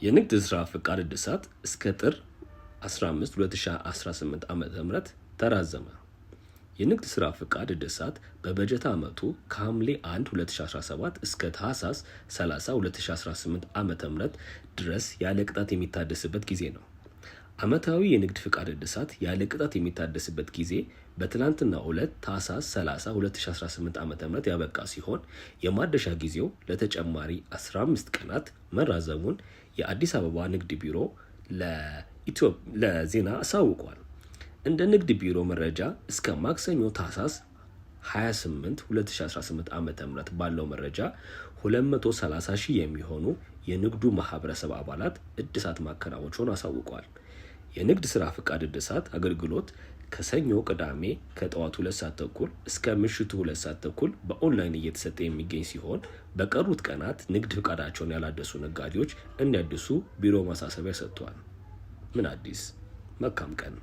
የንግድ ሥራ ፍቃድ እድሳት እስከ ጥር 15 2018 ዓ.ም ተራዘመ። የንግድ ሥራ ፍቃድ እድሳት በበጀት ዓመቱ ከሐምሌ 1 2017 እስከ ታህሳስ 30 2018 ዓ.ም ድረስ ያለ ቅጣት የሚታደስበት ጊዜ ነው። ዓመታዊ የንግድ ፍቃድ እድሳት ያለ ቅጣት የሚታደስበት ጊዜ በትናንትናው ዕለት ታህሳስ 30 2018 ዓ.ም ያበቃ ሲሆን የማደሻ ጊዜው ለተጨማሪ 15 ቀናት መራዘሙን የአዲስ አበባ ንግድ ቢሮ ለዜና አሳውቋል። እንደ ንግድ ቢሮ መረጃ እስከ ማክሰኞ ታህሳስ 28 2018 ዓ.ም ባለው መረጃ 230 ሺህ የሚሆኑ የንግዱ ማህበረሰብ አባላት እድሳት ማከናወናቸውን አሳውቋል። የንግድ ስራ ፍቃድ እድሳት አገልግሎት ከሰኞ ቅዳሜ ከጠዋቱ 2:30 እስከ ምሽቱ 2:30 በኦንላይን እየተሰጠ የሚገኝ ሲሆን በቀሩት ቀናት ንግድ ፍቃዳቸውን ያላደሱ ነጋዴዎች እንዲያድሱ ቢሮ ማሳሰቢያ ሰጥቷል። ምን አዲስ? መልካም ቀን።